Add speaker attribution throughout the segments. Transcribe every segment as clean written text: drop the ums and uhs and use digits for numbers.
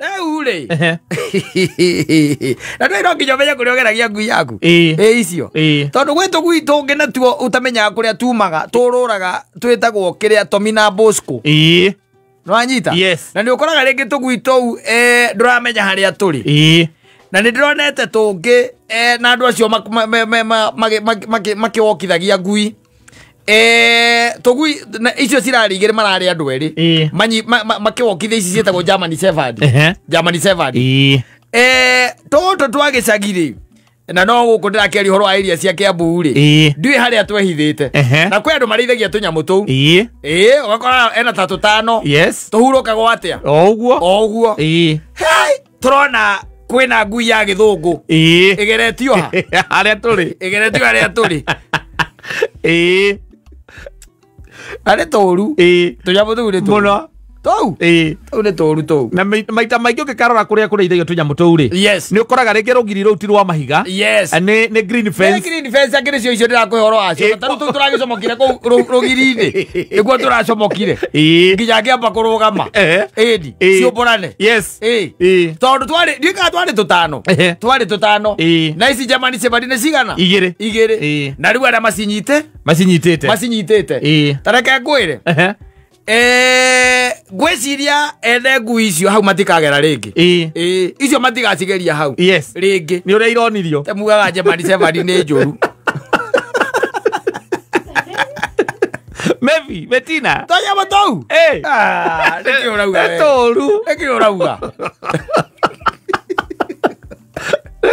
Speaker 1: Rĩu rĩ,
Speaker 2: Ehe.
Speaker 1: na ndũĩ no nginya ũmenye kũrĩa ũgeragia ngui yaku.
Speaker 2: Ĩĩ.
Speaker 1: Ĩ icio.
Speaker 2: Ĩĩ.
Speaker 1: Tondũ gwĩ tũgui tũngĩ natuo ũtamenyaga kũrĩa tumaga, tũrũraga, twĩtagwo kĩrĩa Tomi na Bosco.
Speaker 2: Ĩĩ.
Speaker 1: Nĩwanyita?
Speaker 2: Yes.
Speaker 1: Na nĩ ũkoraga rĩngĩ tũgui tũu ndũramenya harĩa tũrĩ.
Speaker 2: Ĩĩ.
Speaker 1: Na nĩ ndĩronete tũngĩ na andũ acio makĩwokithagia ngui. Tũgui na icio cirarĩ igĩrĩ mararĩ andũ erĩ.
Speaker 2: Ĩĩ.
Speaker 1: Makĩwokithia ici ciĩtagwo German Shepherd.
Speaker 2: Ehe.
Speaker 1: German Shepherd.
Speaker 2: Ĩĩ.
Speaker 1: Tũtũ twa gĩcagi rĩ, na no gũkũ ndĩrakĩaria ũhoro wa area cia Kiambu rĩ,
Speaker 2: Ĩĩ.
Speaker 1: ndiũĩ harĩa twehithĩte.
Speaker 2: Ehe.
Speaker 1: Na kwĩ andũ marĩithagia tũnyamũ tũu.
Speaker 2: Ĩĩ.
Speaker 1: Ĩĩ, ũgakora ena ta tũtano.
Speaker 2: Yes.
Speaker 1: Tũhurũkagwo atĩa?
Speaker 2: O ũguo.
Speaker 1: O ũguo.
Speaker 2: Ĩĩ.
Speaker 1: Hei, tũrona kwĩna ngui ya gĩthũngũ.
Speaker 2: Ĩĩ.
Speaker 1: Ĩgeretio ha?
Speaker 2: Harĩa tũrĩ.
Speaker 1: Ĩgeretio harĩa tũrĩ.
Speaker 2: Ĩĩ.
Speaker 1: Na nĩ tũru.
Speaker 2: Ĩĩ.
Speaker 1: Tũnyamũ tũu nĩ tũru.
Speaker 2: Mũno.
Speaker 1: Tũu?
Speaker 2: Ĩĩ.
Speaker 1: Tũu nĩ tũru tũu.
Speaker 2: Na maita maingĩ ũngĩkarora kũrĩa kũrĩithagio tũnyamũ tũu rĩ,
Speaker 1: Yes.
Speaker 2: nĩ ũkoraga rĩngĩ rũgiri rũu ti rwa mahiga.
Speaker 1: Yes.
Speaker 2: Nĩ green
Speaker 1: Nĩ
Speaker 2: fence.
Speaker 1: green fence angĩ nĩcio icio ndĩrakũhe ũhoro wacio.
Speaker 2: Ĩĩ.
Speaker 1: Ta rĩu tũu tũragĩcomokire kũu rũgiri-inĩ. Nĩguo tũracomokire.
Speaker 2: Ĩĩ.
Speaker 1: Nginya ngĩamba kũrũgama.
Speaker 2: Ehe.
Speaker 1: Ĩni.
Speaker 2: Ĩĩ.
Speaker 1: Ciũmbũrane.
Speaker 2: Yes.
Speaker 1: Ĩĩ.
Speaker 2: Ĩĩ.
Speaker 1: Tondũ twarĩ, ndiũĩ kana twarĩ tũtano.
Speaker 2: Ehe.
Speaker 1: Twarĩ tũtano.
Speaker 2: Ĩĩ.
Speaker 1: Na ici German Shepherd nĩ cigana?
Speaker 2: Igĩrĩ.
Speaker 1: Igĩrĩ.
Speaker 2: Ĩĩ.
Speaker 1: Na rĩu arĩa macinyite?
Speaker 2: Macinyitĩte.
Speaker 1: Macinyitĩte.
Speaker 2: Ĩĩ.
Speaker 1: Ta reke ngwĩre.
Speaker 2: Ehe.
Speaker 1: Ngwĩciria ene ngui icio hau matikagera rĩngĩ.
Speaker 2: Ĩĩ.
Speaker 1: Ĩĩ, icio matigacigeria hau.
Speaker 2: Yes.
Speaker 1: Rĩngĩ.
Speaker 2: Nĩ ũrĩa ironirio.
Speaker 1: Te mugaga German Shepherd nĩ njũru.
Speaker 2: Maybe, Bettina.
Speaker 1: Tũnyamũ tũu?
Speaker 2: Ĩĩ.
Speaker 1: Ah, nĩkĩ ũrauga
Speaker 2: Nĩ
Speaker 1: we?
Speaker 2: tũru.
Speaker 1: Nĩkĩ ũrauga?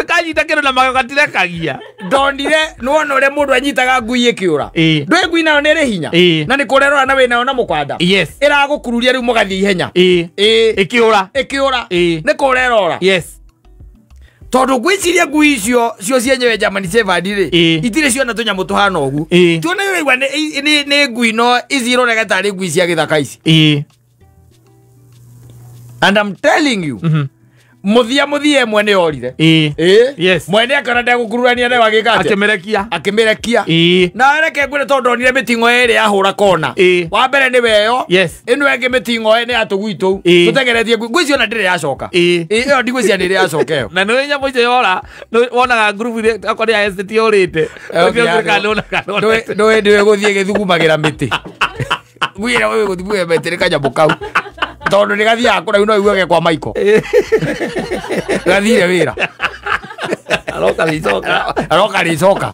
Speaker 2: Kanyita kĩndũ na magego gatirekagia.
Speaker 1: Ndonire nĩwona ũrĩa mũndũ anyitaga ngui ĩkĩũra.
Speaker 2: Ĩĩ.
Speaker 1: Ndũĩ ngui nayo nĩ ĩrĩ hinya?
Speaker 2: Ĩĩ.
Speaker 1: Na nĩ kũrerora na wĩnayo na mũkanda.
Speaker 2: Yes.
Speaker 1: Ĩragũkururia rĩu mũgathiĩ ihenya.
Speaker 2: Ĩĩ.
Speaker 1: Ĩĩ.
Speaker 2: Ĩkĩũra.
Speaker 1: Ĩkĩũra.
Speaker 2: Ĩĩ.
Speaker 1: Nĩ kũrerora.
Speaker 2: Yes.
Speaker 1: Tondũ ngwĩciria ngui icio cio cienyewe German Shepherd rĩ,
Speaker 2: Ĩĩ.
Speaker 1: itirĩ ciona tũnyamũ tũhana ũguo.
Speaker 2: Ĩĩ.
Speaker 1: Tuone ũraigua nĩ ngui no ici ironeka tarĩ ngui cia gĩthaka ici.
Speaker 2: Ĩĩ.
Speaker 1: And I'm telling you,
Speaker 2: Mhm.
Speaker 1: mũthia mũthia ĩmwe nĩ yorire.
Speaker 2: Ĩĩ.
Speaker 1: Ĩĩ.
Speaker 2: Yes.
Speaker 1: Mwene akĩona ndegũkururania nayo agĩka atĩa?
Speaker 2: Akĩmĩrekia.
Speaker 1: Akĩmĩrekia.
Speaker 2: Ĩĩ.
Speaker 1: Na reke ngwĩre tondũ ndonire mĩting'o ĩrĩ yahũra kona.
Speaker 2: Ĩĩ.
Speaker 1: Wa mbere nĩ weyo.
Speaker 2: Yes.
Speaker 1: Ĩno ĩngĩ mĩting'o nĩ ya tũgui tũu.
Speaker 2: Ĩĩ.
Speaker 1: Tũtengeretie ngui. Ngui icio ona ndĩrĩ yacoka.
Speaker 2: Ĩĩ.
Speaker 1: Ĩĩ, ĩyo ndigwĩciria nĩ ĩrĩ yacoka ĩyo.
Speaker 2: Na nĩ nyamũ icio yora, nĩ wonaga ngurubu iria okorwo nĩ ya estate yũrĩte.
Speaker 1: Ndũĩ ndũĩ gũthiĩ gĩthugumagĩra mĩtĩ. Ngui ĩrĩa ũĩ gũthugumĩra mĩtĩ nĩ kanyamũ kau. Tondũ nĩ gathiaga kũraihu no iguage kwa Michael. Gathire wĩra.
Speaker 2: Aroka rĩcoka.
Speaker 1: Aroka rĩcoka.